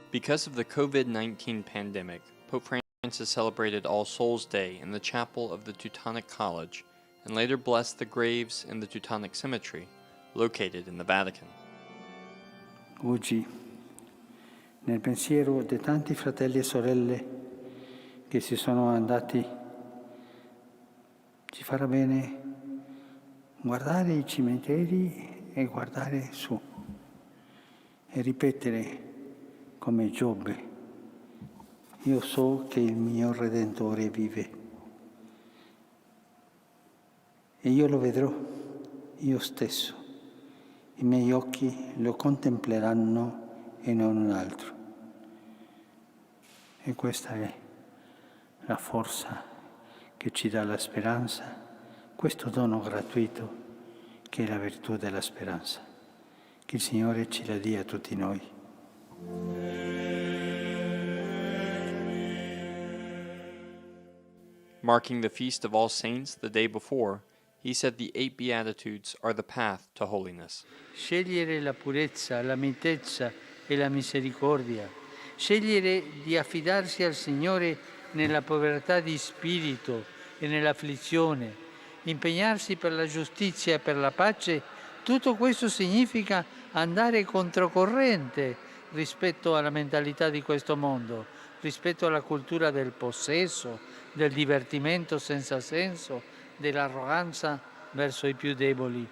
Because of the COVID-19 pandemic, Pope Francis celebrated All Souls Day in the chapel of the Teutonic College and later blessed the graves in the Teutonic Cemetery, located in the Vatican. Oggi, nel pensiero di tanti fratelli e sorelle che si sono andati, ci farà bene guardare i cimiteri e guardare su e ripetere come Giobbe: io so che il mio Redentore vive e io lo vedrò io stesso, i miei occhi lo contempleranno e non un altro. E questa è la forza che ci dà la speranza, questo dono gratuito che è la virtù della speranza. Che il Signore ce la dia a tutti noi. Marking the Feast of All Saints the day before, he said the 8 Beatitudes are the path to holiness. Scegliere la purezza, la mitezza e la misericordia. Scegliere di affidarsi al Signore nella povertà di spirito e nell'afflizione. Impegnarsi per la giustizia e per la pace, tutto questo significa andare controcorrente rispetto alla mentalità di questo mondo, rispetto alla cultura del possesso, del divertimento senza senso, dell'arroganza verso i più deboli.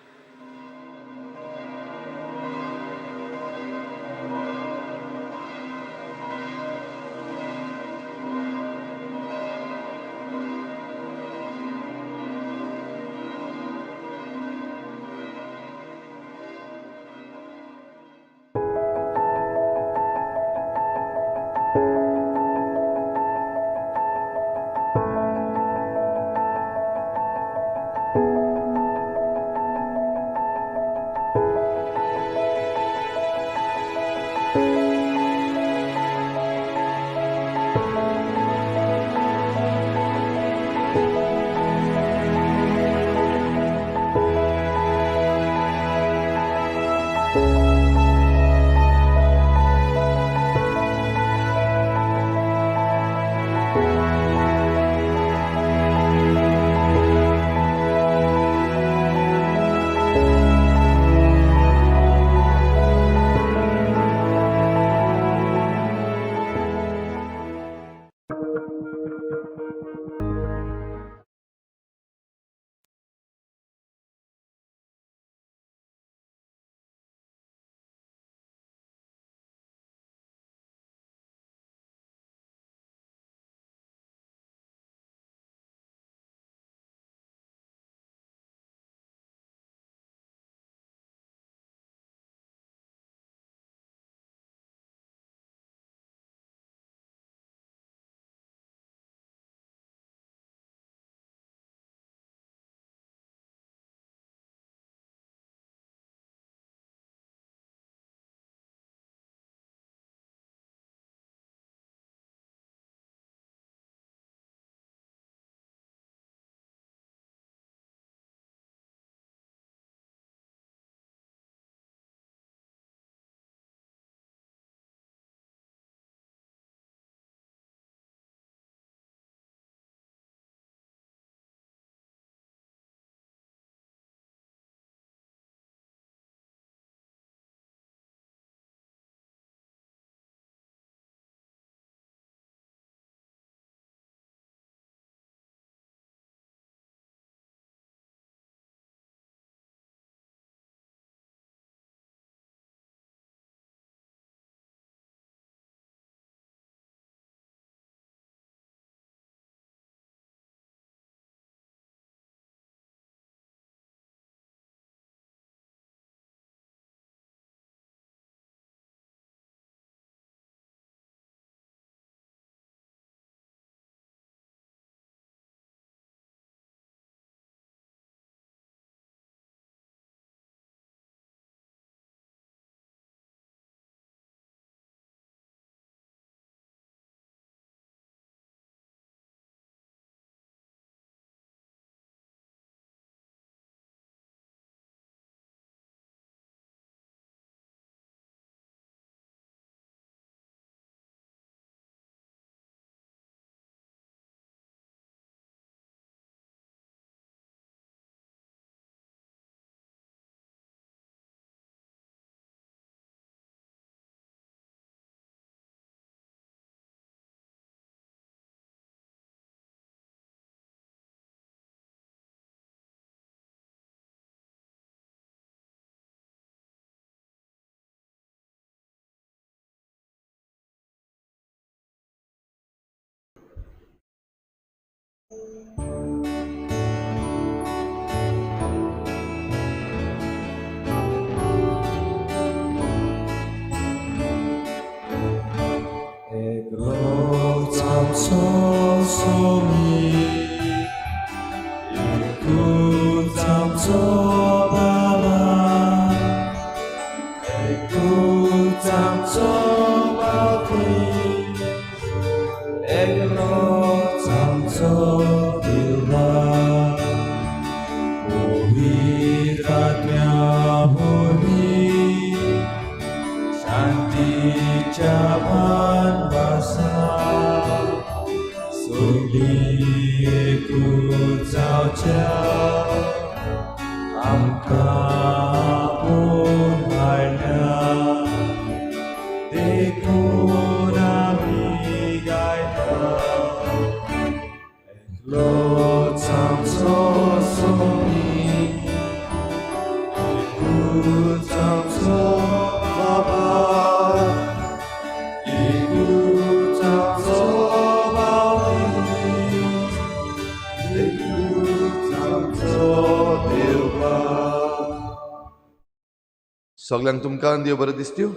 सगळ्यांक तुमकां देव बरें दिसत्यो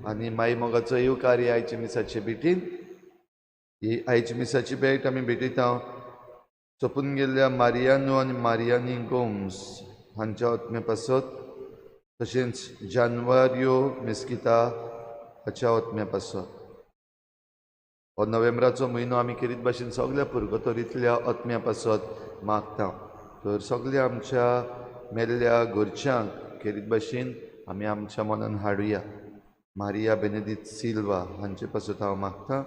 आनी माई मोगाचो येवकार ही आयच्या मिसाचे भेटीन. ही आयच्या मिसाची भेट आमी भेटयता सोंपून गेल्ल्या मारियानो आनी मारियानी गोम्स हांच्या आत्म्या पासत, तशेंच जानवारियो मेस्किता हाच्या आत्म्या पासत. हो नोव्हेंबराचो म्हयनो आमी खेरीत भाशेन सगळ्या पुर्गतोरींतल्या आत्म्या पासत मागता. तर सगळ्या आमच्या मेल्ल्या घरच्यांक खेरीत भाशेन आमी आमच्या मनान हाडुया. मारिया बेनेदीत सिल्वा हांचे पासत हांव मागता.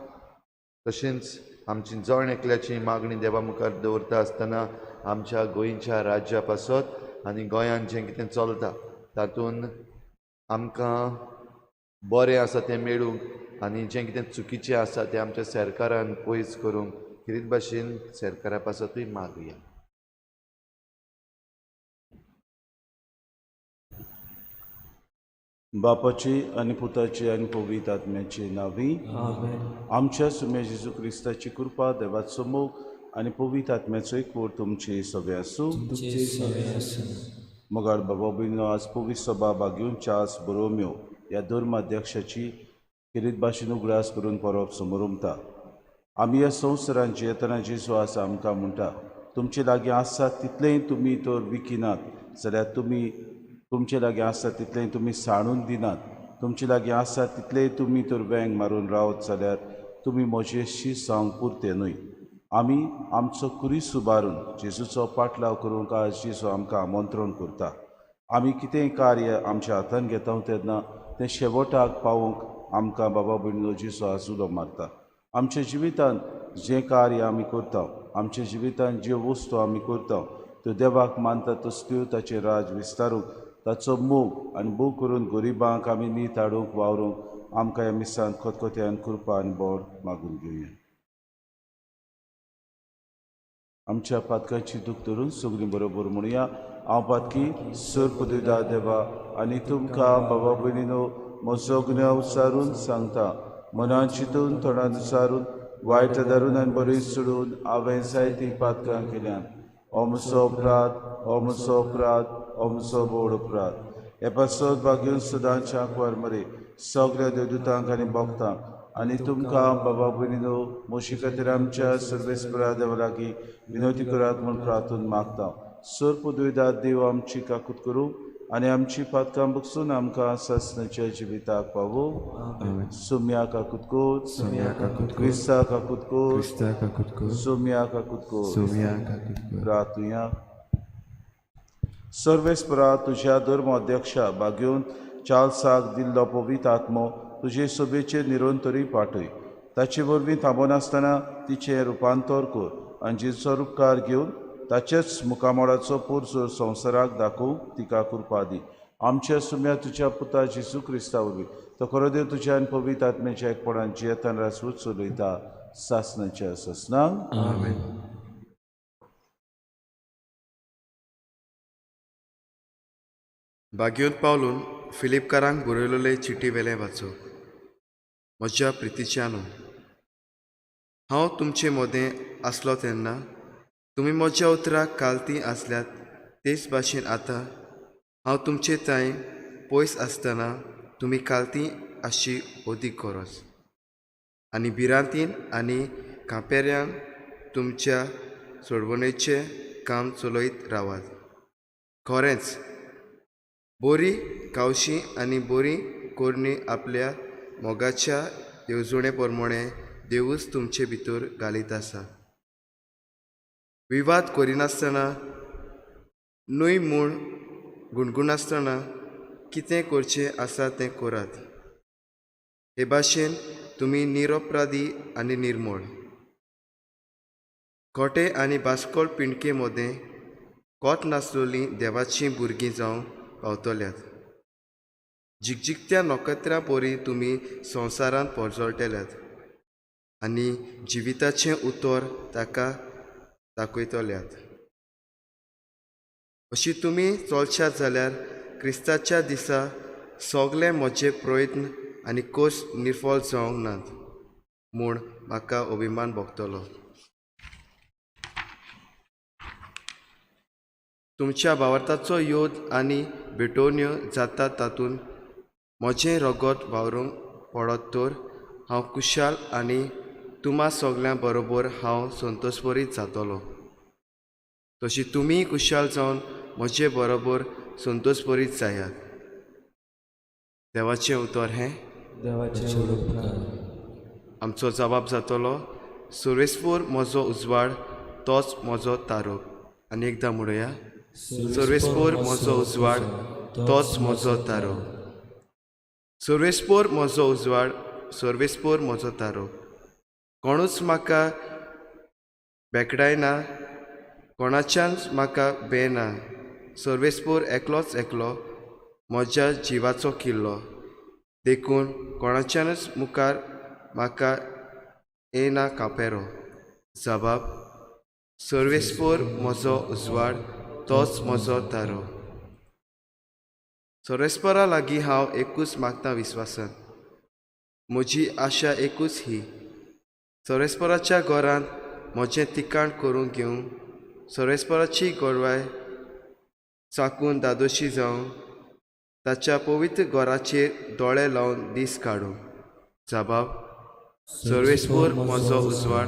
तशेंच आमची जण एकल्याची मागणी देवा मुखार दवरता आसतना आमच्या गोंयच्या राज्या पासत आनी गोंयांत जें कितें चलता तातूंत आमकां बरें आसा तें मेळूंक आनी जें कितें चुकीचें आसा तें आमच्या सरकारान पयस करूंक खेरीत भाशेन सरकारा पासतूय मागुया. बापाची आनी पुताची आनी पवित्र आत्म्याची नांवी आमच्या सुम्या जेजू क्रिस्ताची कृपा, देवाचो मोग आनी पवित्र आत्म्याचो एकवट तुमची सगळें आसूं. मोगाळ बाबा भयणीनो, आज पवित्र सभा भागीवन चार्ल्स बोरोम्यो ह्या धर्माध्यक्षाची खेरीत भाशेन उगडास करून परब समोरमता. आमी ह्या संवसारांत जियेतना जेजू आसा आमकां म्हणटा, तुमचे लागीं आसा तितलेंय तुमी तर विकिनात जाल्यार तुमी तुमचे लागीं आसा तितलेंय तुमी सांडून दिनात, तुमचे लागीं आसा तितलेंय तुमी तर वेंग मारून रावत जाल्यार तुमी म्हजे शीस जावंक पुरते न्हय. आमी आमचो कुरीस उबारून जेजूचो पाटलाव करूंक आज जेजू आमकां आमंत्रण करता. आमी कितेंय कार्य आमच्या हातान घेता तेन्ना तें शेवटाक पावोवंक आमकां बाबा भयणीनो जेजू आज उलो मारता. आमच्या जिवितांत जें कार्य आमी करता, आमच्या जिवितांत ज्यो वस्तू आमी करता त्यो देवाक मानता तसल्यो ताचें राज विस्तारूंक, ताचो मोग आनी मोग करून गरिबांक आमी नीत हाडूंक वावरूंक आमकां ह्या मिसांत खतखत्यान कृपा आनी बोर मागून घेवया. आमच्या पातकाची दूख धरून सगळीं बरोबर म्हणुया, हांव पातकी सर पदवीदार देवा आनी तुमकां बाबा भयणीनो म्हजो गुन्यांव उचारून सांगता. मनान चिंतून, तोंडान उचारून, वायट धरून आनी बरी सोडून हांवें जायतीं पातकां केल्यात. हो म्हजो अपराध, हो म्हजो अपराध, हो म्हजो व्हड अपराध. हे पासत भाग्यून सदांच्या आंकवार मरे सगळ्या देवदूतांक आनी भक्तांक आनी तुमकां बाबा भयणीनो म्हजे खातीर आमच्या सर्वेस्परा देवा लागीं विनवती करात म्हूण प्रार्थून मागता. सर पदवीदार देव आमची काकूत करूं आनी आमची पातकां बगसून आमकां सासणाच्या जिविताक पावो. सुम्या काकूत कोर, क्रिस्ता काकूत कोर, सुम्या काकूत कोर. प्रार्थुया. सर्वेस्परा तुज्या धर्म अध्यक्षा भाग्योवन चार्ल्साक दिल्लो पवित्र आत्मो तुजे सभेचेर निरंतरी पाठय. ताचे वरवीं थांबनासतना तिचें रुपांतर कर आनी जिचो उपकार घेवन ताचेच मुखामळाचो पुरसोर संवसाराक दाखोवंक तिका कृपा दी. आमच्या सुम्या तुज्या पुता जेजू क्रिस्ता वरवीं तो खरो देव तुज्या आनी पवित्र आत्म्याच्या एकपणान जियेतान राजपूत चलयता सासणाच्या सासणाक. भाग्योत पावलून फिलिपकारांक बरयलेले चिटी वेलें वाचो. म्हज्या प्रितीच्यानो, हांव तुमचे मदें आसलो तेन्ना तुमी म्हज्या उतराक कालती आसल्यात, तेच भाशेन आतां हांव तुमचे थंय पयस आसतना तुमी कालती आसची अदीक गरज। आनी भिरांतीन आनी कांपेऱ्यान तुमच्या सोडवणेचें काम चलयत रावात। खरेंच बरी कावशी आनी बरी करणी आपल्या मोगाच्या येवजणे प्रमाणे देवूच तुमचे भितर घालीत आसा। विवाद करिनासतना न्हय म्हूण गुणगुणनासतना कितें करचें आसा तें करात। हे भाशेन तुमी निरपराधी आनी निर्मळ, खोटे आनी बास्कोळ पिंडके मदें कोत नासलोलीं देवाचीं भुरगीं जावंक पावतल्यात। जिगजिगत्या नखेत्रां परी तुमी संवसारांत परजळटल्यात आनी जिविताचें उतर ताका दाखयतल्यात। अशी तुमी चलशात जाल्यार क्रिस्ताच्या दिसा सगळे म्हजे प्रयत्न आनी कश्ट निर्फळ जावंक नात म्हूण म्हाका अभिमान भोगतलो। तुमच्या भावार्थाचो योद आनी भेटवण्यो जाता तातूंत म्हजें रगत वावरूंक पडत तर हांव खुशाल आनी तुमा सगल्यां बरोबर हांव संतोशभरीत जातलो। तशी तुमीय खुशाल जावन म्हजे बरोबर संतोशभरीत जायात। देवाचें उतर हें आमचो जबाब जातलो। सर्वेस्पर म्हजो उजवाड, तोच म्हजो तारो। आनी एकदां म्हणुया, सर्वेस्पर म्हजो उजवाड, तोच म्हजो तारो। सर्वेस्पर म्हजो उजवाड, सर्वेस्पर म्हजो तारो। कोणूच म्हाका बेकडायना, कोणाच्यानच म्हाका बेना। सर्वेस्पर एकलोच एकलो म्हज्या जिवाचो किल्लो, देखून कोणाच्यानच मुखार म्हाका येना कापेरो। जबाब, सर्वेस्पर म्हजो उजवाड, तोच म्हजो तारो। सर्वेस्परा लागीं हांव एकूच मागता विस्वासान, म्हजी आशा एकूच ही, सर्वेस्पराच्या घरांत म्हजें ठिकाण करूंक घेवंक, सर्वेस्पराची गोडवाय चाकून दादोशी जावं, ताच्या पवित्र घराचेर दोळे लावन दीस काडूं। जबाब, सर्वेस्पर म्हजो उजवाड,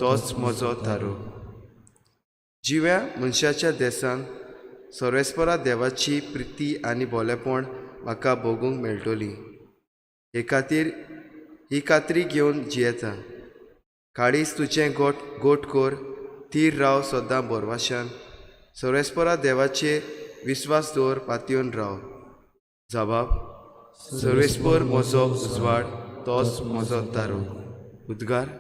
तोच म्हजो तारो। जिव्या मनशाच्या देसान सर्वेस्परा देवाची प्रिती आनी भोलेपण म्हाका भोगूंक मेळटली, हे खातीर ही खात्री घेवन जियेता। काळीज तुजें गोट गोट कर, थीर राव सदां बोरवाशान, सर्वेस्परा देवाचेर विस्वास दवर, पातयेवन राव। जबाब, सर्वेस्पर म्हजो उजवाड, तोच म्हजो तारो। उद्गार।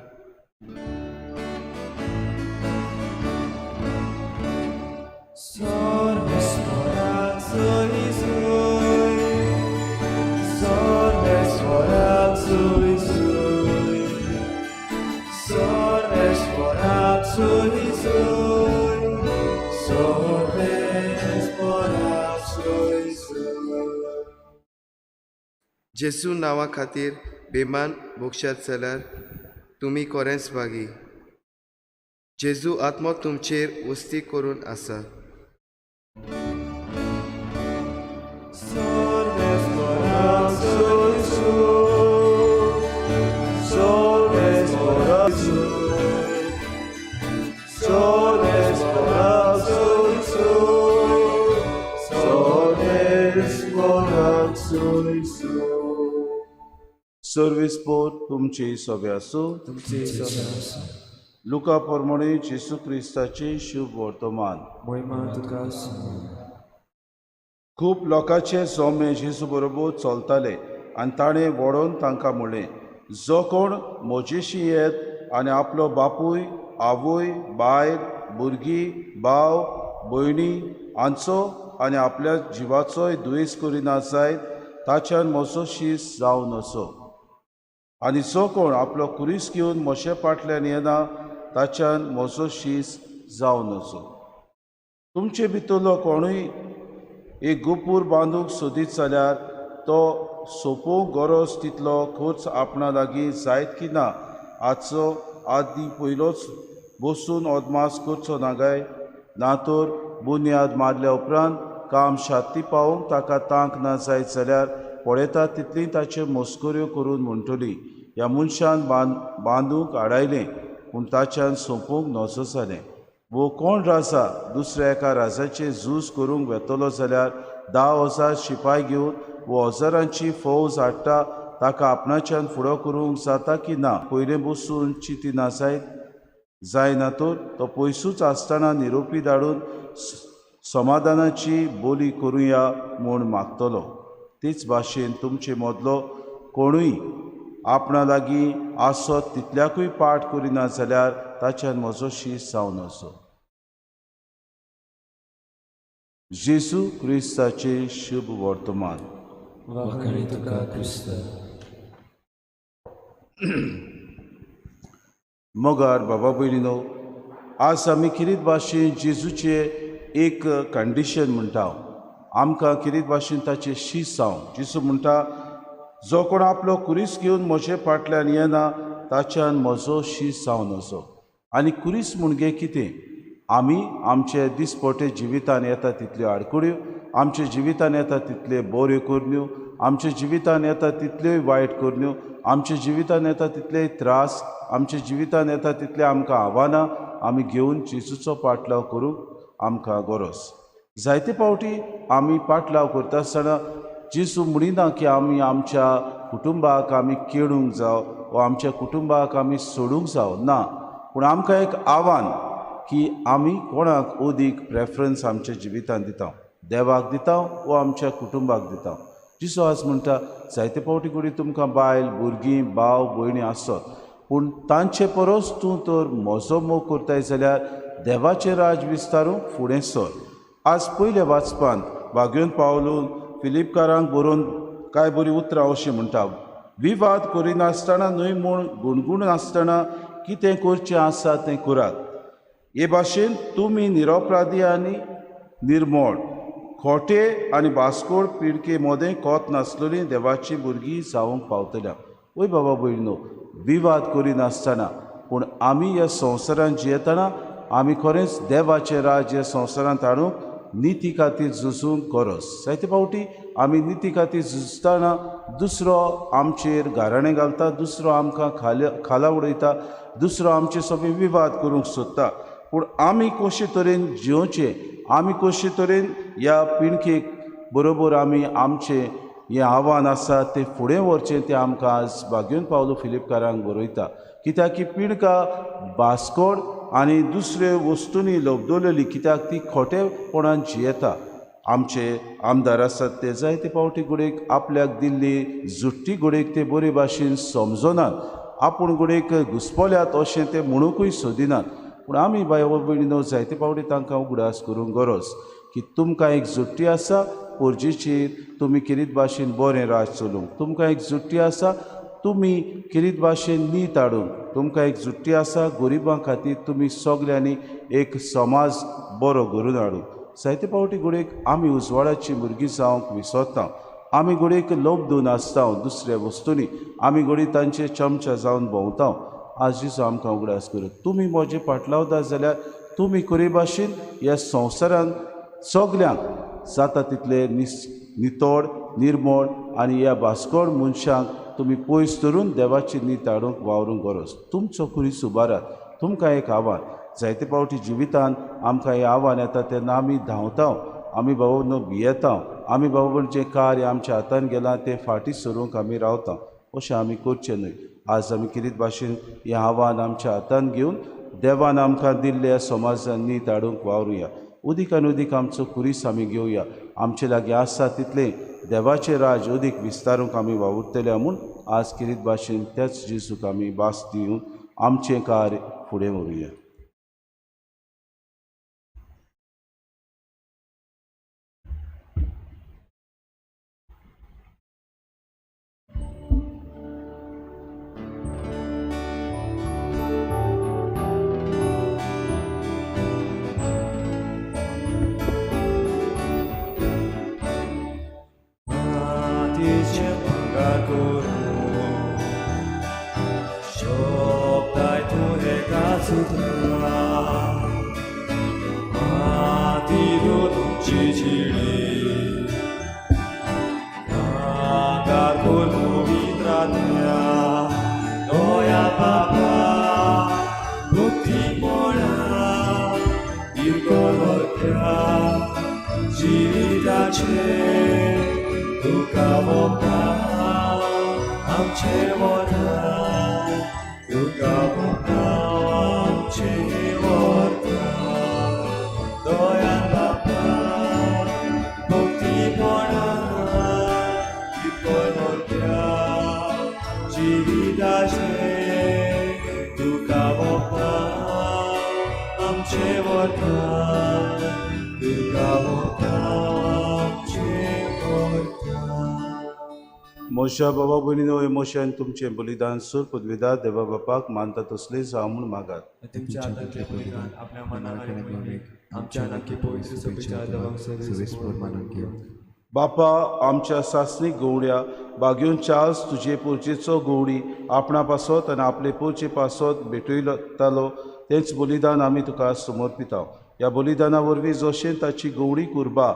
जेजू नांवा खातीर बेमान भोगशात जाल्यार तुमी खरेंच भागी। जेजू आत्मो तुमचेर वस्ती करून आसा। सर्वेस्पर तुमचे सभे आसूं। लुका प्रमाणे जेजू क्रिस्ताचे शुभ वर्तमान। खूब लोकांचे जमे जेजू बरोबर चलताले आनी ताणें वडोवन तांकां म्हणलें, जो कोण म्हजेशी येत आनी आपलो बापूय, आवय, बायल, भुरगीं, भाव, भयणी हांचो आनी आपल्या जिवाचोय दुयेंस करिना जायत ताच्यान म्हजो शीस जावन असो। आनी जो कोण आपलो कुरीस घेवन म्हजे फाटल्यान येना ताच्यान म्हजो शीस जावन असो। तुमचे भितरलो कोणूय एक गोपूर बांदूंक सोदीत जाल्यार तो सोंपोवंक गरज तितलो खर्च आपणा लागीं जायत की ना हाचो आदीं पयलोच बसून अदमास करचो ना काय? ना तर बुन्याद मारल्या उपरांत काम शाती पावोवंक ताका तांक ना जायत जाल्यार पळयता तितली ताच्यो मस्कऱ्यो करून म्हणटली, ह्या मनशान बांदूंक आडायलें पूण ताच्यान सोंपोवंक नजो जालें. वो कोण राजा दुसऱ्या एका राजाचें झूज करूंक वेतलो जाल्यार 10,000 शिपाय घेवन वो हजारांची फौज हाडटा, ताका आपणाच्यान फुडो करूंक जाता की ना? पयलें बसून चिंती ना जायत जायना तर तो पयसूच आसतना निरोपी धाडून समाधानाची बोली करुया म्हूण मागतलो. तेच भाशेन तुमचे मदलो कोणूय आपणा लागीं आसत तितल्याकूय पाठ करिना जाल्यार ताच्यान म्हजो शीस जावन नजो. जेजू क्रिस्ताचें शुभ वर्तमान. वाखाणी तुका क्रिस्त. मगार बाबा भयणीनो, आज आमी किरीत भाशेन जेजूचे एक कंडिशन म्हणटा, आमकां किरीत भाशेन ताचें शीस जावं. जेजू म्हणटा, जो कोण आपलो कुरीस घेवन म्हजे फाटल्यान येना ताच्यान म्हजो शीस जावन नजो. आनी कुरीस म्हणजे कितें? आमी आमचे दिसपटे जिवितान येता तितल्यो आडखळ्यो, आमच्या जिवितान येता तितल्यो बऱ्यो करण्यो, आमच्या जिवितान येता तितल्योय वायट करण्यो, आमच्या जिवितान येता तितले त्रास, आमच्या जिवितान येता तितले आमकां आव्हानां आमी घेवन जेजूचो पाटलाव करूंक आमकां गरज. जायते फावटी आमी पाटलाव करता आसतना जेजू म्हणिना की आमी आमच्या कुटुंबाक आमी केळूंक जावं वा आमच्या कुटुंबाक आमी सोडूंक जावं ना, पूण आमकां एक आव्हान की आमी कोणाक अदीक प्रेफरन्स आमच्या जिवितान दिता, देवाक दिता वा आमच्या कुटुंबाक दिता. जेजू आज म्हणटा, जायते फावटी घडये तुमकां बायल भुरगीं भाव भयणी आसत, पूण तांचे परस तूं तर म्हजो मोग करताय जाल्यार देवाचें राज विस्तारूंक फुडें सर. आज पयल्या वाचपांत बागयोन पावलून फिलिपकारांक बरोवन कांय बरीं उतरां अशीं म्हणटा, विवाद करिनासतना न्हय म्हूण गुणगुण आसतना कितें करचें आसा तें करात. हे भाशेन तुमी निरपराधी आनी निर्मळ, खोटे आनी बास्कोड पिडके मदें कोत नासलेली देवाची भुरगीं जावंक पावतल्या. वय बाबा भयणीनो, विवाद करिनासतना पूण आमी ह्या संवसारांत जियेतना आमी खरेंच देवाचें राज ह्या संवसारांत हाडूंक निती खातीर झुजूंक गरज. जायते फावटी आमी निती खातीर झुजतना दुसरो आमचेर गाराणें घालता, दुसरो आमकां खाला उडयता, दुसरो आमचे सोबी विवाद करूंक सोदता, पूण आमी कशे तरेन जियोवचें, आमी कशे तरेन ह्या पिणकेक बरोबर आमी आमचें हें आव्हान आसा तें फुडें व्हरचें तें आमकां आज बागयोन पावलो फिलिपकारांक बरयता. कित्याक की पिणका बास्कोड आनी दुसऱ्यो वस्तूंनी लबदवलेली, कित्याक ती खोटेपणान जियेता. आमचे आमदार आसात ते जायते फावटी घडयेक आपल्याक दिल्ली जुट्टी घडयेक ते बरे भाशेन समजनात, आपूण घडयेक घुसपल्यात अशें ते म्हणूंकूय सोदिनात, पूण आमी बाय भयणीनो जायते फावटी तांकां उगडास करूंक गरज की तुमकां एक जुट्टी आसा पोरजेचेर तुमी किरीत भाशेन बरें राज चलोवंक, तुमकां एक जुट्टी आसा तुमी किरीत भाशेन नीत हाडूंक, तुमकां एक जुट्टी आसा गरिबां खातीर तुमी सगल्यांनी एक समाज बरो घडोवन हाडूंक. जायते फावटी घडयेक आमी उजवाडाची भुरगीं जावंक विसरता, आमी घडयेक लोब आसता दुसऱ्या वस्तूंनी, आमी घडये तांचे चमचा जावन भोंवता. आज जेजू आमकां उगडास करूं, तुमी म्हजे पाटलावता जाल्यार तुमी खरे भाशेन ह्या संवसारांत सगल्यांक जाता तितले नितळ निर्मळ आनी ह्या बास्कोड मनशांक तुमी पयस धरून देवाची नीत हाडूंक वावरूंक गरज. तुमचो खुरीस उबारात, तुमकां एक आव्हान. जायते फावटी जिवितांत आमकां हें आव्हान येता तेन्ना आमी धांवता, आमी बाबा भियेता, आमी बाबा जें कार्य आमच्या हातान गेलां तें फाटीं सरूंक आमी रावता. अशें आमी करचें न्हय. आज आमी किरीत भाशेन हें आव्हान आमच्या हातान घेवन देवान आमकां दिल्ल्या समाजान नीत हाडूंक वावरुया. उदीक आनी उदीक आमचो खुरीस आमी घेवया, आमचे लागीं आसा तितलें देवाचें राज अदीक विस्तारूंक आमी वावुरतले म्हूण आज किरीत भाशेन त्याच जेजूक आमी भास दिवन आमचें कार्य फुडें व्हरुया. Shop thy to सुद्धा माती तुमची झिळी नाकार पवित्रात्म्या दया बाबा भक्तीपणा इरगोलत्या जिविताचे तुका वता आमचे वता तुका वता आमचे वता दयान बाबा भक्तीपणा इरगोलत्या जिविताचे तुका वता आमचे वता तुका वता आमचे वता. मोशा बाबा भयणीनो हे मोशान तुमचें बलिदान सूर पदवीदार देवा बापाक मानता तसलें जावं म्हूण मागात. तुमच्या हातांतलें बलिदान आपल्या मनाक आनी मोहिमेक आमच्या नक्की पवित्र सभेच्या देवाक सर्वेस्पोर मानून घेवं. बापा आमच्या सासणीक गवड्या बागेवन चार्ल्स तुजे पुर्जेचो गवडी आपणा पासत आनी आपले पुर्जे पासत भेटयतालो तेंच बलिदान आमी तुका समर्पिता. ह्या बलिदाना वरवीं जशें ताची गवडी उर्बा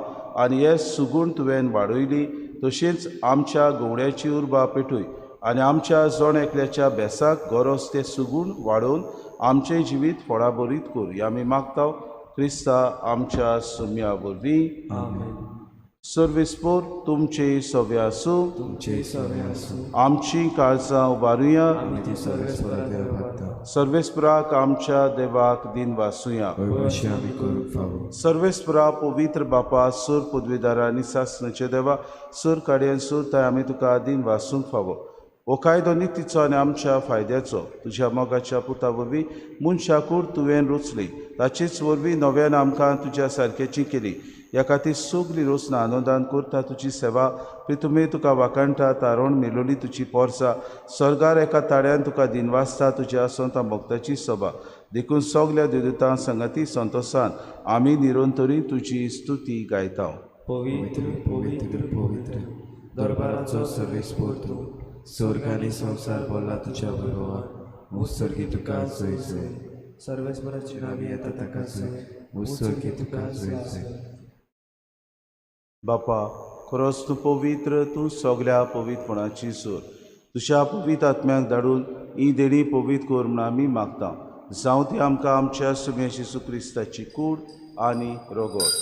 आनी हे सुगूण तुवें वाडयली तशेंच आमच्या गवड्याची उर्बा पेटय आनी आमच्या जण एकल्याच्या बेसाक गरज तें सुगूण वाडोवन आमचें जिवीत फळाबरीत कर. ह्या आमी मागता क्रिस्ता आमच्या सुम्या वरवीं. आमेन. सर्वेस्पोर तुमचे सवे आसूं. तुमचे सवे आसूं. आमची काळजां उबारुया. आमी ती सर्वेस्परा देवा मागता. सर्वेस्पराक आमच्या देवाक दिन वासुया. हय आमी करूंक फावो. सर्वेस्परा पवित्र बापा सूर पदवीदारा आनी सासणाचे देवा सूर काडयेन सूर ताय आमी तुका दिन वासूंक फावो. हो कायदो नितीचो आनी आमच्या फायद्याचो तुज्या मोगाच्या पुता वरवीं मनशाकूड तुवें रचली ताचेच वरवीं नव्यान आमकां तुज्या सारकेची केली. ह्या खातीर सगली रचना आनंदान करता तुजी सेवा प्रितुमे तुका वाखाणटा तारण मेलोली तुजी पोरसा सर्गार एका ताळ्यान तुका दिनवासता तुज्या संता भक्ताची सभा. देखून सगल्या देवदूतां संगती संतोसान आमी निरंतरी तुजी स्तुती गायता. पवित्र पवित्र पवित्र दरबाराचो सर्वेस्पोर तूं स्वर्ग आनी संवसार भरला तुज्या वैभवान. मुसर्गी तुका जय जय. सर्वेस्पराची नावी येता ताका जय. मुसर्गी तुका जय जय. बापा खरोच तूं पवित्र तूं सगल्या पवित्रपणाची सूर तुज्या पवित्र आत्म्याक धाडून ही देणी पवित्र कर म्हूण आमी मागता. जावं ती आमकां आमच्या सुम्या जेजू क्रिस्ताची कूड आनी रगत.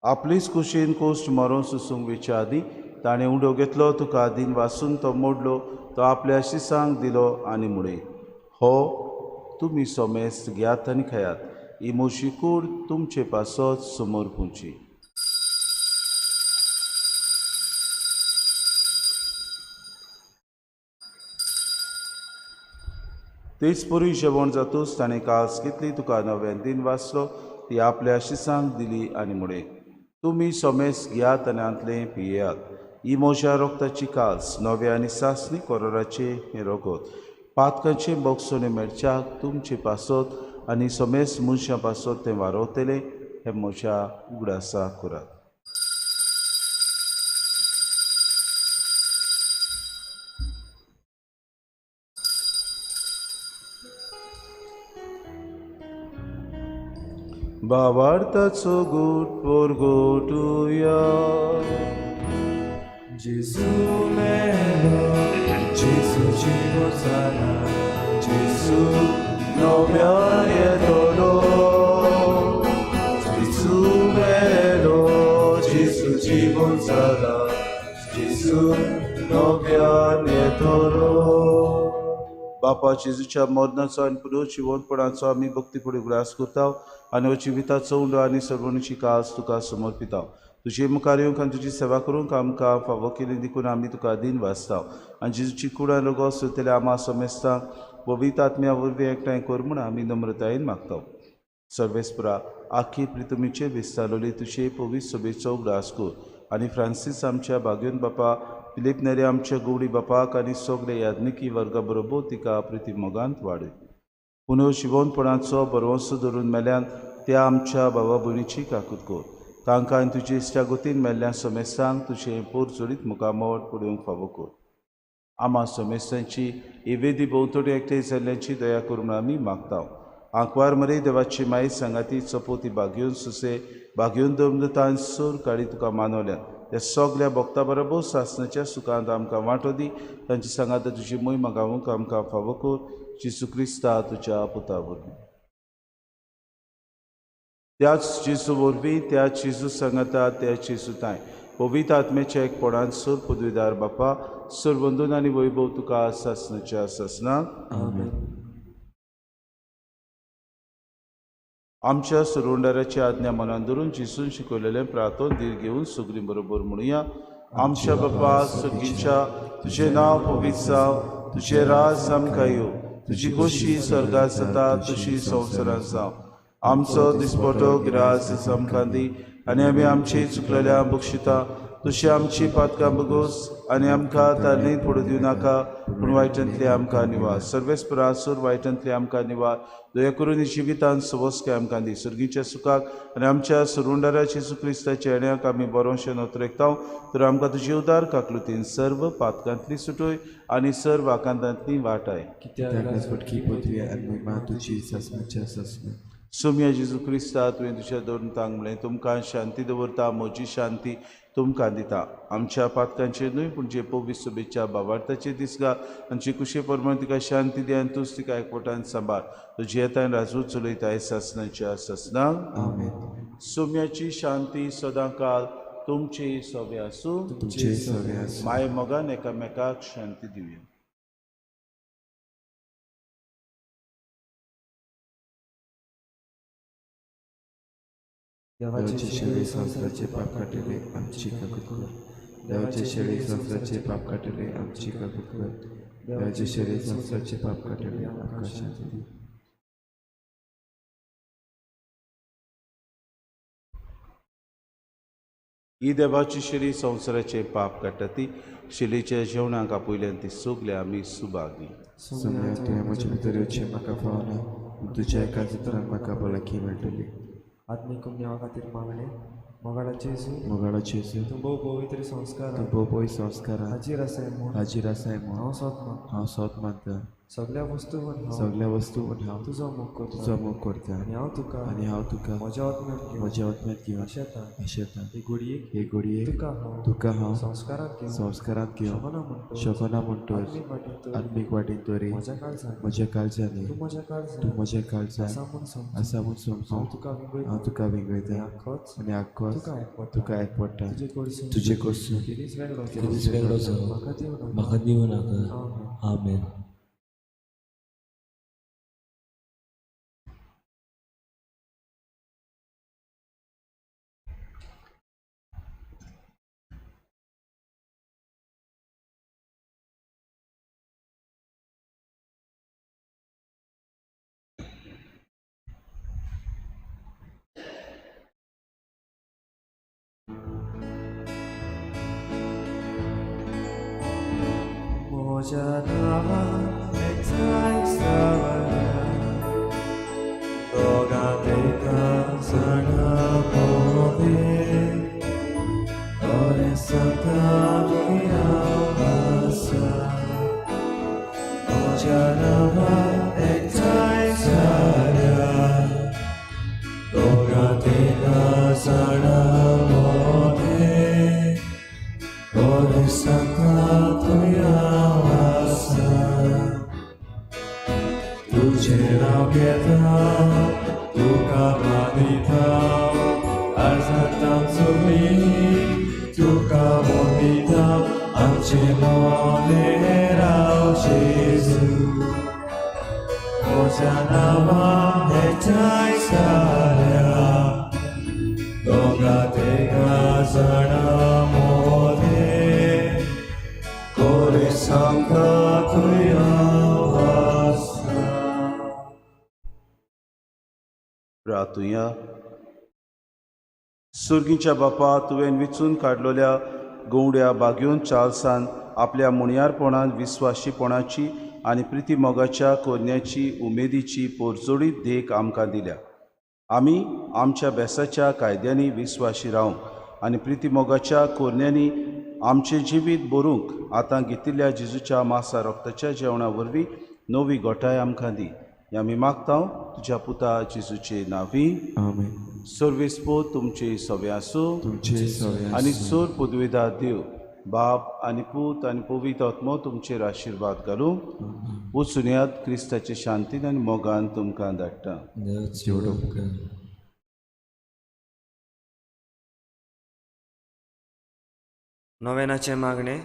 आपलीच कुशीन कोश्ट मरोन सुसूंक वेच्या आदीं ताणें उडो घेतलो तुका दिन वासून तो मोडलो तो आपल्या शिसांक दिलो आनी म्हळें हो तुमी सोमेस्त घेयात आनी खायात ही म्हजी कूड तुमचे पासत समोर पुची. तेच परी जेवण जातूच ताणें कास घेतली तुका नव्यान दिन वाचलो ती आपल्या शिसांक दिली आनी म्हळें तुमी सोमेस घेयात आनी हांतलें पियेयात. ही म्हज्या रोगताची कास नव्या आनी सासणी कोरोराचें हें रगत पातकांचें बोगसोणे मेळच्याक तुमचे पासत आनी सोमेस मनशां पासत तें वारवतलें हें म्हज्या उगडासा करात. भावार्थाचो गूट पोरगोटुया. जेजू मेलो जेजू जिवो जाला जेजू नव्यान येतलो जेजू मेलो जेजू जिवो जाला जेजू नव्यान येतलो. बापा जेजूच्या मरणाचो आनी पुनर्जिवंतपणाचो आमी भक्तीपुढे उगडास करता आनी हो जिविताचो उंडो आनी सर्वणीची कास तुका समर्पिता. तुजे मुखार येवंक आनी तुजी सेवा करूंक आमकां फावो केली देखून आमी तुका दिन वाचता आनी जेजूची कूड आनी रगत सोदतल्या आमा समेस्तांक पवित्र आत्म्या वरवीं एकठांय कर म्हूण आमी नम्रतायेन मागता. सर्वेस्परा आखी प्रितुमीचे विस्तारली तुजे पवित्र सभेचो उगडास कर आनी फ्रांसीस आमच्या बागेवन बापा फिलीप नेरे आमच्या गवडी बापाक आनी सगळे याज्ञिकी वर्गा बरोबर तिका प्रिती मोगांत वाडय. पुनः शिवोनपणाचो बरवंसो धरून मेल्यान त्या आमच्या बाबा भयणीची काकूत कर. तांकां आनी तुजे इश्टागतीन मेल्ल्या समेस्तांक तुजें पोर जोडीत मुखामळ पळोवंक फावो कर. आमा समेस्तांची ही वेदी भोंवतणी एकठांय जाल्ल्यांची दया करून आमी मागता. आंकवार मरे देवाची माई सांगाती चपोती बागेवन सुसे बागेवन दमदतान सोर काडी तुका मानवल्या त्या सगल्या भक्ता बरोबर सासणाच्या सुखांत आमकां वांटो दी. तांची सांगाता तुजी मोहिमा गावूंक आमकां फावो कर. जेजू क्रिस्ता तुज्या पुता वरवीं. त्याच जेजू वरवीं, त्याच जेजू सांगाता, त्याच जेजू तांय पवित्र आत्म्याच्या एकपणान सोर पदवीदार बापा सोर वंदन आनी वैभव तुका सासणाच्या सासणाक. आमेन. आमच्या सुरुंडाराची आज्ञा मनान धरून जेजून शिकयलेलें प्रार्थन धीर घेवन सगळीं बरोबर म्हणुया. आमच्या बापा सर्गीच्या, तुजें नांव पवित्र जावं, तुजें राज आमकां येवं, तुजी खोशी स्वर्गात जाता तशी संवसारांत जावं. आमचो दिसपटो ग्रास आमकां दी आनी आमी आमची चुकलेल्या बक्षिता तशी आमची पातकां बगोस आनी आमकां तारणीत पडूं दिवं नाका, पूण वायटांतली आमकां निवार. सर्वेस्परासूर वायटांतली आमकां निवार. दया करून जिवितान सवस्काय आमकां दी. सर्गीच्या सुखाक आनी आमच्या सुरुंडारा जेजू क्रिस्ताच्या येण्याक आमी बरोवशें नोतरेकता. तर आमकां तुजी उदार काकलुतीन सर्व पातकांतली सुटोय आनी सर्व आकांतांतली वाटाय. सोम्या जेजू क्रिस्ता, तुवें तुज्या दोन तांग म्हणलें, तुमकां शांती दवरता, म्हजी शांती तुमकां दिता. आमच्या पातकांचेर न्हय पूण जे पवित्र सभेच्या बावार्थाचेर दिसगा आमची कुशे प्रमाण तिका शांती दी आनी तूंच तिका एकवटान सांबाळ. तुजी येतान राजू चलयताय सासणाच्या सासणाक. आमेन. सोम्याची शांती सदांकाल तुमची सवे आसूं. तुमचे सवे आसूं. माय मोगान एकामेकाक शांती दिवया. देवाचे शेळी संवसाराचे पाप काडटले आमची काकूत कर. देवाचे शेळी संवसाराचे पाप काडटले आमची काकूत कर. देवाचे शेळी संवसाराचे पाप काडटले आमकां शांती दी. ही देवाची शेळी संवसाराचे पाप काडटा ती शेळीच्या जेवणाक आपयल्यान ती सगळे आमी सुभागी. सोम्या, तुवें म्हजे भितर येवचें म्हाका फावना, तुज्या एका चित्रान म्हाका भलायकी मेळटली. आत्मीक देवा खातीर मागणें. मोगाळाचे जेजू, मोगाळाचे जेजू, तूं भोव पवित्र संस्कार, तूं भोव पवित्र संस्कारान हाजीर आसाय म्हूण, हाजीर आसाय म्हूण हांव सोद मानता. हांव सोद मानता. सगल्या वस्तूंत हांव, सगल्या वस्तूंत हांव तुजो मोग करता, तुजो मोग करता. आनी हांव तुका, आनी हांव तुका म्हज्या आत्म्यांत घेवन, म्हज्या आत्म्यांत घेवन आशेता, आशेता. हे घडयेक, हे घडयेक तुका हांव, तुका हांव संस्कारांत घेवन, संस्कारांत घेवन शकना म्हणटच, शकना म्हणटच, आत्मीक वाटेन तरी, आत्मीक वाटेन तरी म्हज्या काळजान, म्हज्या काळजांनी, तूं म्हज्या काळजान, तूं म्हज्या काळजान आसा म्हूण समजून, आसा म्हूण समजून, हांव तुका विंगयता, हांव तुका विंगयता, आनी आख्खोच, आनी आख्खोच तुका एकवटा, तुका एकवटा, तुजे कडसून, तुजे कडसून खेरीज वेगळो खेरीज वेगळो जावं म्हाका दिवं नाका. म्हाका दिवं नाका. आमेन. आमेन. म्हज्या नांवान एकठांय जावया, दोगां तेगां जाणां मोदें, बरें सांगता तुमी हांव आसा. म्हज्या नांवान एकठांय जावया, दोगां तेगां जाणां मोदें, बरें सांगता तुमी हांव आसा. तुजें नांव घेता, तुका मानिता, आर्जांत चुकली तुका वंदिता, आमचे मोने राव जेजू. म्हज्या नांवान एकठांय जाल्या, दोगां तेगां जाणां मोदें, कोरे सांगता थंय हांव आसा. प्रार्थुया. सुर्गीच्या बापा, तुवें विचून काडलेल्या गवड्या बागेवन चार्ल्सान आपल्या मुणयारपणान विस्वाशीपणाची आनी प्रितीमोगाच्या कोन्याची उमेदीची पोरजोडीत देख आमकां दिल्या. आमी आमच्या बेसाच्या कायद्यांनी विस्वाशी रावंक आनी प्रितीमोगाच्या कोरण्यांनी आमचें जिवीत बरूंक आतां घेतिल्ल्या जेजूच्या मासा रक्ताच्या जेवणा वरवीं नवी गोठाय आमकां दी. आमी मागता तुज्या पुता जेजूचे नांवी. आमेन. सर्वेस्पोर तुमचे सवे आसूं तुमचे सवे आनी सोर पदवेदार देव बाप आनी पूत आनी पवित्र आत्मो तुमचेर आशिर्वाद घालूं. वचून यात क्रिस्ताचे शांतीन आनी मोगान तुमकां धाडटा. नोवेनाचें मागणें.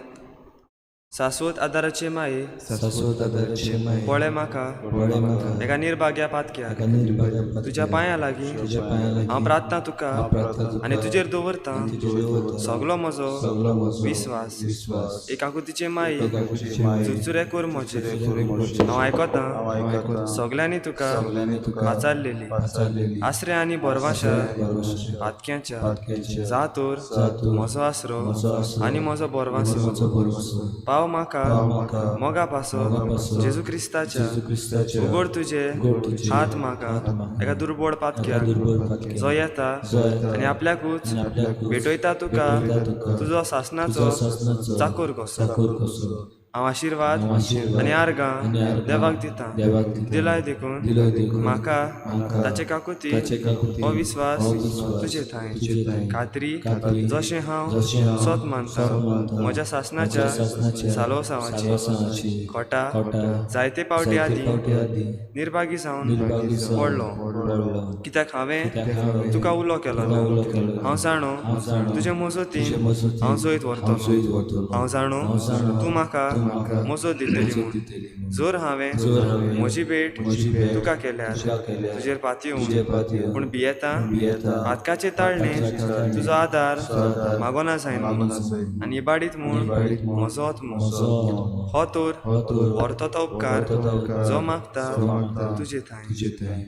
सास्वत आदाराचे माये सास्वत आदाराचे माये पळय म्हाका पळय म्हाका एका निर्भाग्या पातक्याक एका निर्भाग्या पातक्याक तुज्या पांयां लागीं तुज्या पांयां लागीं हांव प्रार्थना तुका हांव प्रार्थना तुका आनी तुजेर दवरतां आनी तुजेर दवरतां सगलो म्हजो सगलो म्हजो विस्वास विस्वास एक आकुतीचे माये एका आकुतीचे माये चुरचुरे कर म्हजे चुरचुरे कर म्हजे हांव आयकतां हांव आयकतां सगल्यांनी तुका सगल्यांनी तुका पाचारलेली पाचारलेली आसरे आनी भरवाशा भरवंशा पातक्याच्या पातक्याच्या जा तर जा तर म्हजो आसरो म्हजो आसरो आनी म्हजो भरवासो म्हजो भरवंसो पाव म्हाका पाव म्हाका मोगा पासो मोगा पासो जेजू क्रिस्ताच्या जेजू क्रिस्ताच्या उगड तुजे उगड तुजे हात म्हाका हात म्हाका एका दुर्बळ एका पातक्याक दुर्बळ पातक्याक जो येता जो येता आनी आपल्याकूच आनी आपल्याकूच भेटयता तुका भेटयता तुका तुजो सासनाचो तुजो सासनाचो चाकोर कसो चाकोर कसो हांव आशिर्वाद हांव आशिर्वाद आनी आर्गां आनी आर्गां देवाक दितां देवाक दितां दिलाय देखून दिलाय देखून म्हाका म्हाका ताचे काकुती ताचे काकुती हो विस्वास हो विस्वास तुजे ठांय तुजे ठांय खात्री खात्री जशें हांव जशें हांव सत मानतां सत मानतां म्हज्या सासनाच्या म्हज्या सासनाच्या सालोसांवाची सालोसांवाची खोटा खोटा जायते पावटी जायते आदीं पावटी आदीं निर्भागी जावन निर्भागी जावन पडलो पडलो कित्याक हांवें कित्याक हांवें तुका उलो केलो तुका ना उलो केलो ना. हांव जाणो हांव जाणो तुजे मजतीन तुजे मजतीन हांव जैत हांव व्हरतलो जैत व्हरतलो. हांव जाणो हांव जाणो तूं म्हाका तूं म्हाका मजत दितली मजत म्हूण दितली म्हूण. जर हांवें जर हांवें म्हजी भेट म्हजी भेट तुका केल्यार तुका केल्यार तुजेर पातयेवन तुजेर पातयेवन पूण भियेता भियेता पातकाचे ताळणे पातकाचे ताळणे तुजो आदार तुजो आदार मागोना जायना मागोना जायना. आनी इबाडीत म्हूण इबाडीत म्हूण म्हजो आत्मो म्हजो आत्मो. हो तर हो तर व्हरतो तो उपकार व्हरतो तो उपकार जो मागता जो मागता तुजे ठांय तुजे ठांय.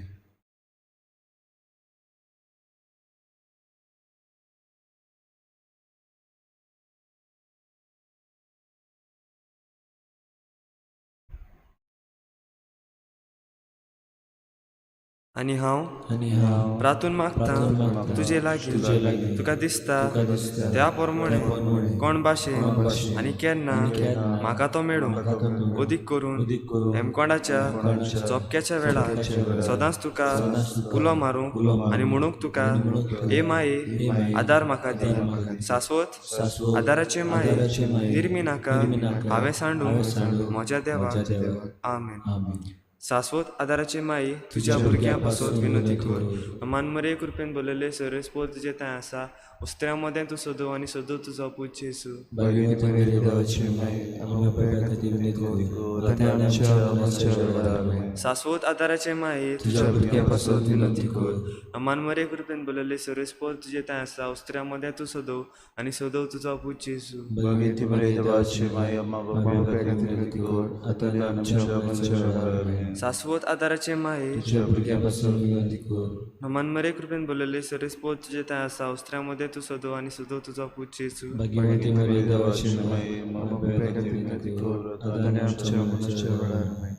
आनी हांव आनी हांव प्रार्थून मागतां प्रार्थून मागतां तुजे लागीं तुजे लागीं तुका दिसता तुका दिसता त्या प्रमाणे त्या प्रमाणे कोण भाशेन कोण भाशेन आनी केन्ना आनी केन्ना म्हाका तो मेळूं म्हाका तो मेळूं अदीक करून अदीक करून हेमकोंडाच्या हेमकोंडाच्या चोपक्याच्या वेळार चोपक्याच्या वेळार सदांच तुका सदांच तुका उलो मारूंक उलो मारूंक आनी म्हणूंक तुका आनी म्हणूंक तुका ए माये ए माये आदार म्हाका दी आदार म्हाका दी. सास्वत सास्वत आदाराचे माये आदाराचे माये निर्मी नाका निर्मी नाका हांवें सांडूं हांवें सांडूं म्हज्या देवाक म्हज्या देवाक. आमेन. आमेन. सास्वत आदाराचे माई तुज्या भुरग्यां पासत विनोती कर मानमरे कृपेन बोललेले सर्वेस्पोर तुजे थंय आसा उस्त्र्या मदें तूं सदो आनी सदो तुजो पूत जेजू. भाग्यवती मेरी देवाची माये आमकां पाप्या खातीर विनंती कर आतां आनी आमच्या मरणाच्या वेळार. आमेन. सास्वत आदाराचे माई तुज्या भुरग्यां पासत विनंती कर मानमरे कृपेन बोललेले सर्वेस्पोर तुजे थंय आसा उस्त्र्या मदें तूं सदो आनी सदो तुजो पूत जेजू. भाग्यवती मरिया देवाची माये आमकां पाप्या खातीर विनंती कर आतां आनी आमच्या मरणाच्या वेळार. आमेन. सास्वत आदाराचे माये तुज्या भुरग्यां पासत विनंती कर मानमरे कृपेन बोललेले सर्वेस्पोर तुजे थंय आसा उस्त्र्या मदें तूं सदो आनी सदो तुजो पूत जेजू. भाग्यवती मरिया देवाची माये आमकां पाप्या खातीर विनंती कर आतां आनी आमच्या मरणाच्या वेळार. आमेन.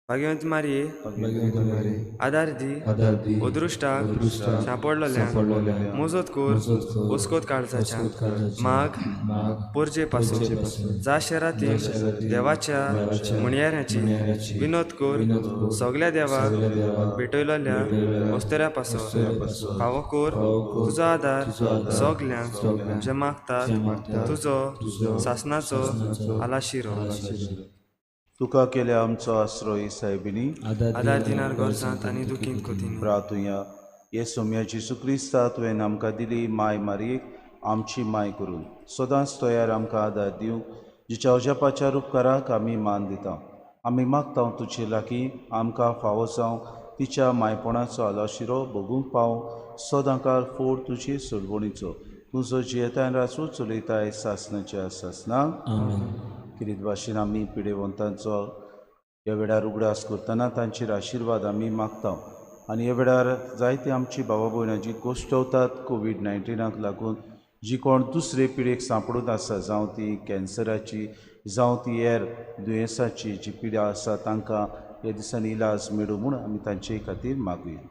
भाग्यवंत मारये भाग्यवती मारये आदार दी आदार दी अदृश्टाक अदृश्टाक सांपडलेल्यांक सांपडलेल्यांक मजत कर मजत कर ओस्कोत काळजाच्या ओस्कोत काळजाच्या माग माग पोरजे पासून पोरजे जा शहरातील शहरातील देवाच्या देवाच्या म्हणयाऱ्याची म्हणयाऱ्याची विनोद कर विनोद कर सगल्या देवाक सगल्या देवाक भेटयलेल्या भेटयलेल्या ओस्तऱ्या पासून ओस्तऱ्या फावो कर फावो कर तुजो आदार तुजो आदार सगल्यांक सगल्यांक जे मागतात जे मागतात तुजो तुजो सासनाचो सासनाचो आलाशिरो. आलाशिरो. तुका केल्या आमचो आसरो सायबिणी आदार दिनार गरजांत आनी दुखींत कोतीनी. प्रातुया हे सोम्या जेजू क्रिस्ता तुवें आमकां दिली माय मारयेक आमची माय करून सदांच तयार आमकां आदार दिवंक जिच्या अजापाच्या उपकाराक आमी मान दिता. आमी मागता तुजे लागीं आमकां फावो जावं तिच्या मायपणाचो आलाशिरो भोगूंक पावूं सदांकाळ फोड तुजी सोडवणीचो तुजो जियेताय राजू चलयताय सासनाच्या सासनाक. आमेन. किरीत भाशेन आमी पिडेवंतांचो ह्या वेळार उगडास करतना तांचेर आशिर्वाद आमी मागता आनी ह्या वेळार जायते आमची भावा भयणां जी कोश्टवतात कोवीड-19 लागून जी कोण दुसरे पिडेक सांपडून आसा जावं ती कॅन्सराची जावं ती हेर दुयेंसाची जी पिडा आसा तांकां ह्या दिसांनी इलाज मेळूं म्हूण आमी तांचे खातीर मागुया.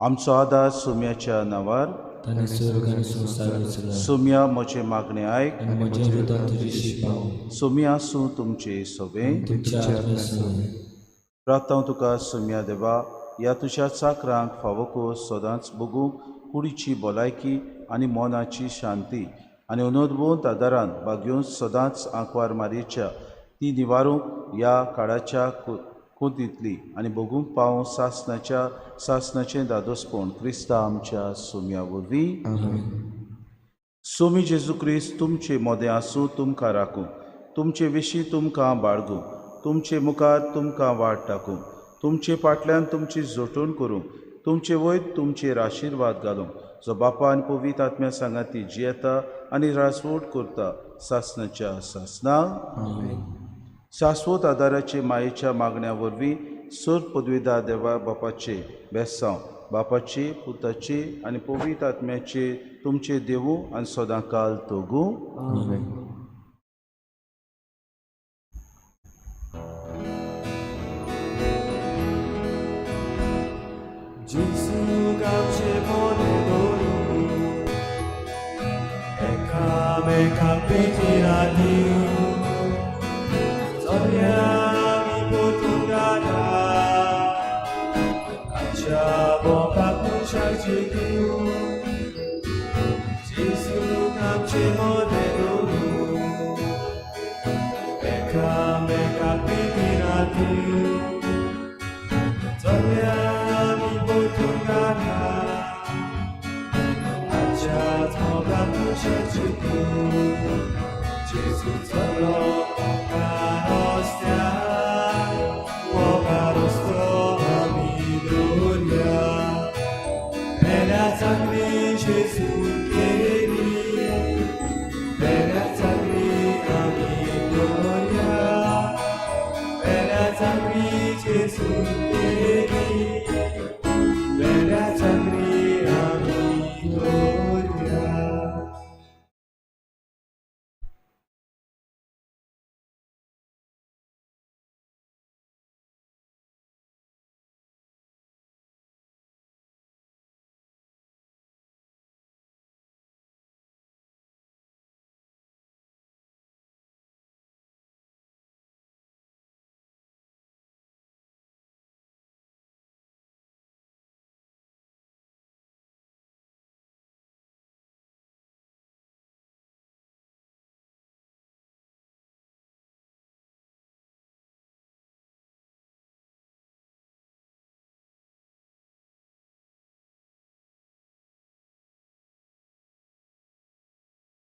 आमचो आदार सोम्याच्या नांवार. ताणें स्वर्ग आनी संवसार रचला. सोम्या म्हजें मागणें आयक आनी म्हजें रुदन तुजीशी पावूं. सोम्या आसूं तुमचे सोबें. तुमच्या आत्म्या सवें. प्रार्थना तुका सोम्या देवा, ह्या तुज्या चाकरांक फावो सदांच भोगूंक कुडीची भलायकी आनी मनाची शांती आनी अनोदवंत आदारान बागेवन सदांच आंकवार मारयेच्या ती निवारूंक ह्या काळाच्या कोंतींतली आनी भोगूंक पावूं सासनाच्या सासनाचें दादोसपण क्रिस्ता आमच्या सोम्या वरवीं. सोमी जेजू क्रिस्त तुमचे मोदें आसूं, तुमकां राखूं, तुमचे विशीं तुमकां बाळगूं, तुमचे मुखार तुमकां वाट टाकूं, तुमचे फाटल्यान तुमची जोटून करूं, तुमचे वयर तुमचेर आशिर्वाद घालूं, जो बापा आनी पवित्र आत्म्या सांगाती जियेता आनी राजवट करता सासनाच्या सासना. शाश्वत आदाराचे मायेच्या मागण्या वरवीं सर पदवीदार देवा बापाचे बेसांव बापाचे पुताचे आनी पवित्र आत्म्याचे तुमचे देवू आनी सदांकाल तोगूं. Gesù,